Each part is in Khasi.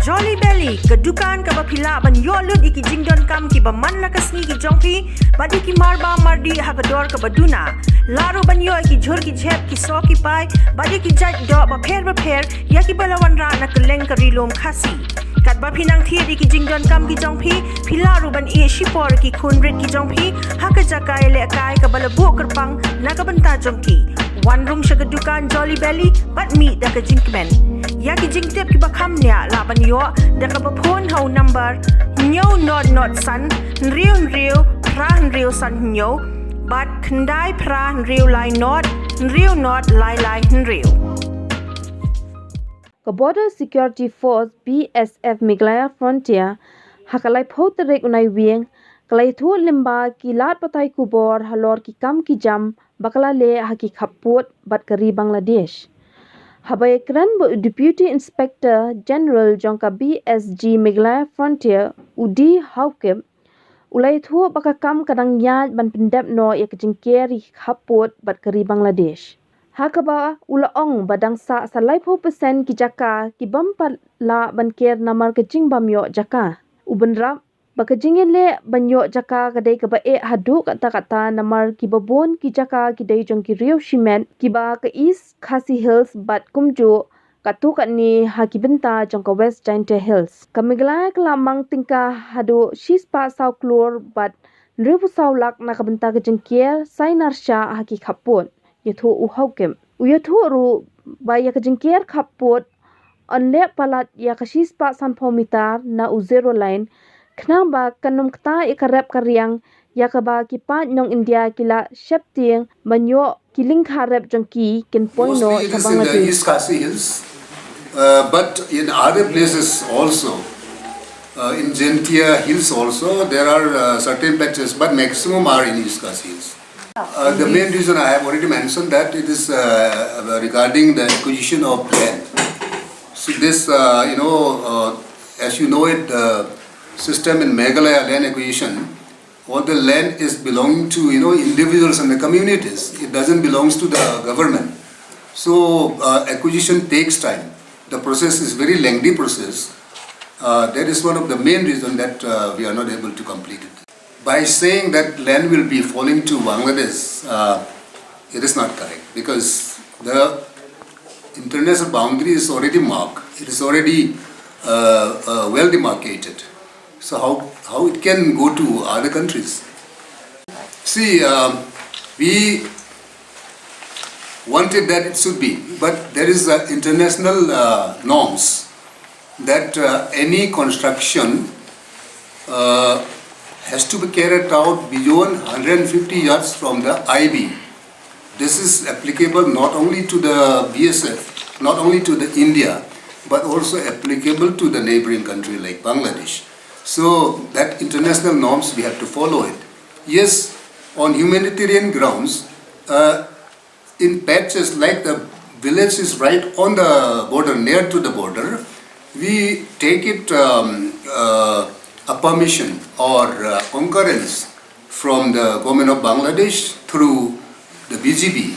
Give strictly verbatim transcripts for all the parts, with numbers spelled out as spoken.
Jolly Belly, ka dukan kaba phi lah ban ïoh lut ïa ki jingdonkam kiba man la ka sngi ki jong phi, bad ïa ki marbam mardih ha ka dor kaba duna. Lah ruh ban ïoh ïa ki jhur ki jhep, ki soh ki pai, bad ïa ki jait doh bapher bapher, ïa kiba la wanrah na kylleng ka Ri Lum Khasi. Katba phi nang thied ïa ki jingdonkam ki jong phi, phi lah ruh ban ïeh shipor ïa ki khun rit ki jong phi ha ka jaka ïalehkai kaba la buh kyrpang na ka bynta jong ki. Wan rung sha ka dukan Jolly Belly bad mih da ka jingkmen. Ïa ki jingtip kiba kham bniah lah ban ïoh da kaba phone ha u number hynñiew not not san hynriew hynriew phra hynriew san hynñiew bad khyndai phra hynriew lai not hynriew not lai lai hynriew. Ka Border Security Force, B S F, Meghalaya Frontier, ha ka laiphew tarik u Naiwieng, ka la ïathuh lyngba ki lad pathai khubor halor ki kam ki jam ba ka la leh ha ki khappud bad ka ri Bangladesh. Haba ïakren bad u Deputy Inspector General jong ka B S G Meghalaya Frontier, u D Haokip, u la ïathuh ba ka kam ka dang ïaid ban pyndep noh ïa ka jingker ïa ki khappud bad ka ri Bangladesh. Ha kaba u la ong ba dang sah sa laiphew percent ki jaka ki bym pat lah ban ker namar ka jingbym ïoh jaka. U bynrap ba ka jingïaleh ban ïoh jaka ka dei kaba eh haduh katta katta namar kiba bun ki jaka ki dei jong ki riew shimet kiba ka East Khasi Hills bad kumjuh katto katne ha ki bynta jong ka West Jaintia Hills. Ka Meghalaya ka la mang tyngka haduh shispah saw klur bad hynriewphew saw lak na ka bynta ka jingker sainar shah ha ki khappud, ïathuh u Haokip. U ïathuh ruh ba ïa ka jingker khappud yn leh palat ïa ka shispah sanphew mitar na u zero line, khnang ba kan ym ktah ïa ka rep ka riang ïa kaba ki paid nong India ki la sheptieng ban ïoh ki lyngkha rep jong ki kin poi noh sha Bangladesh. Mostly it is in the East Khasi Hills, uh, but in other places also, uh, in Jaintia Hills also, there are uh, certain patches, but maximum are in East Khasi Hills. Uh, the main reason I have already mentioned that it is uh, regarding the acquisition of land. So this, uh, you know, uh, as you know it, the system in Meghalaya land acquisition, all the land is belonging to, you know, individuals and the communities. It doesn't belongs to the government. So uh, acquisition takes time. The process is very lengthy process. Uh, that is one of the main reason that uh, we are not able to complete it. By saying that land will be falling to Bangladesh, uh, it is not correct because the international boundary is already marked. It is already uh, uh, well demarcated. So how, how it can go to other countries? See, um, we wanted that it should be, but there is uh, international uh, norms that uh, any construction uh, has to be carried out beyond one hundred fifty yards from the I B. This is applicable not only to the B S F, not only to the India, but also applicable to the neighboring country like Bangladesh. So that international norms we have to follow it. Yes, on humanitarian grounds, uh, in patches like the village is right on the border, near to the border, we take it um, uh, a permission or uh, concurrence from the government of Bangladesh through the B G B.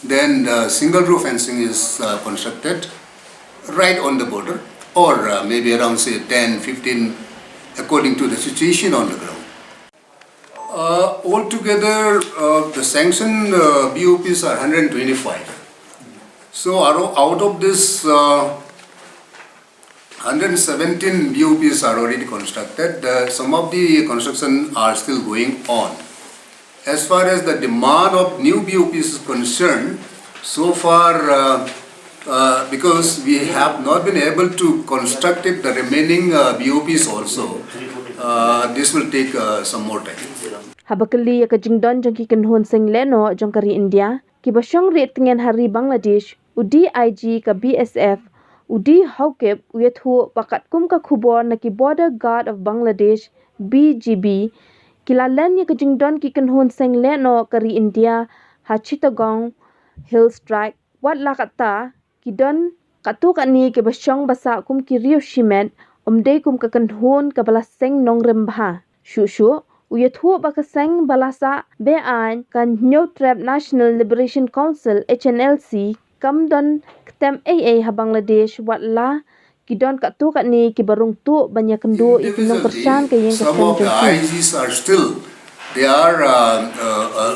Then the single row fencing is uh, constructed right on the border, or uh, maybe around say ten, fifteen, according to the situation on the ground. Uh, altogether, uh, the sanctioned uh, B O Ps are one hundred twenty-five. So, out of, out of this uh, one hundred seventeen B O Ps are already constructed. The, some of the construction are still going on. As far as the demand of new B O Ps is concerned, so far, uh, uh, because we have not been able to construct it, the remaining uh, B O Ps also, uh, this will take uh, some more time. Haba kylli ïa ka jingdon jong ki kynhun seng lehnoh jong ka ri India kiba shong rieh tngen ha ri Bangladesh, u D I G ka B S F, u D Haokip, u ïathuh ba katkum ka khubor na ki Border Guard of Bangladesh, B G B, ki la len ïa ka jingdon ki kynhun seng lehnoh ka ri India ha Chittagong Hills Tract, wat la katta ki don katto katne kiba shong ba sah kum ki riew shimet, ym dei kum ka kynhun kaba la seng nongrim bha. Shuh shuh, u ïathuh ba ka seng ba la sah be-aiñ ka Hynñiewtrep National Liberation Council, H N L C, kam don ktem ei ei ha Bangladesh wat la ki don katto katne kiba rung tuh ban ïakynduh ïa ki nongkyrshan ka ïing ka sem jong ki. Some of the I Gs are still, they are uh, uh, uh,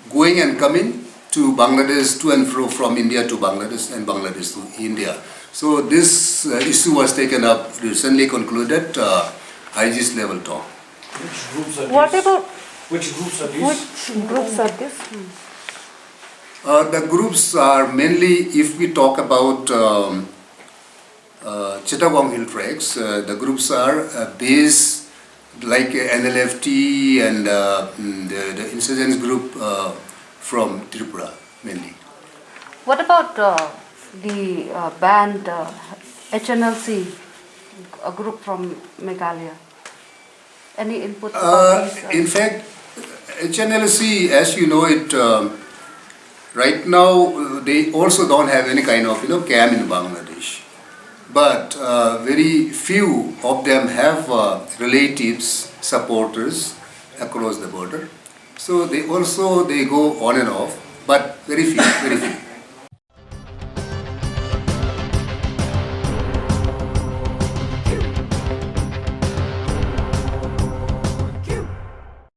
going and coming to Bangladesh, to and fro from India to Bangladesh and Bangladesh to India. So this uh, issue was taken up, recently concluded uh, I Gs level talk. Which groups are What these? about Which groups are these? Which groups are these? Uh, the groups are mainly, if we talk about um, uh, Chittagong Hill Tracts, uh, the groups are uh, based like N L F T and uh, mm, the, the insurgents group uh, from Tripura mainly. What about uh, the uh, band uh, H N L C, a group from Meghalaya? Any input about Uh, these? uh, in fact, H N L C, as you know it, um, right now uh, they also don't have any kind of you know camp in Bangladesh. But uh, very few of them have uh, relatives, supporters across the border. So they also they go on and off, but very few, very few.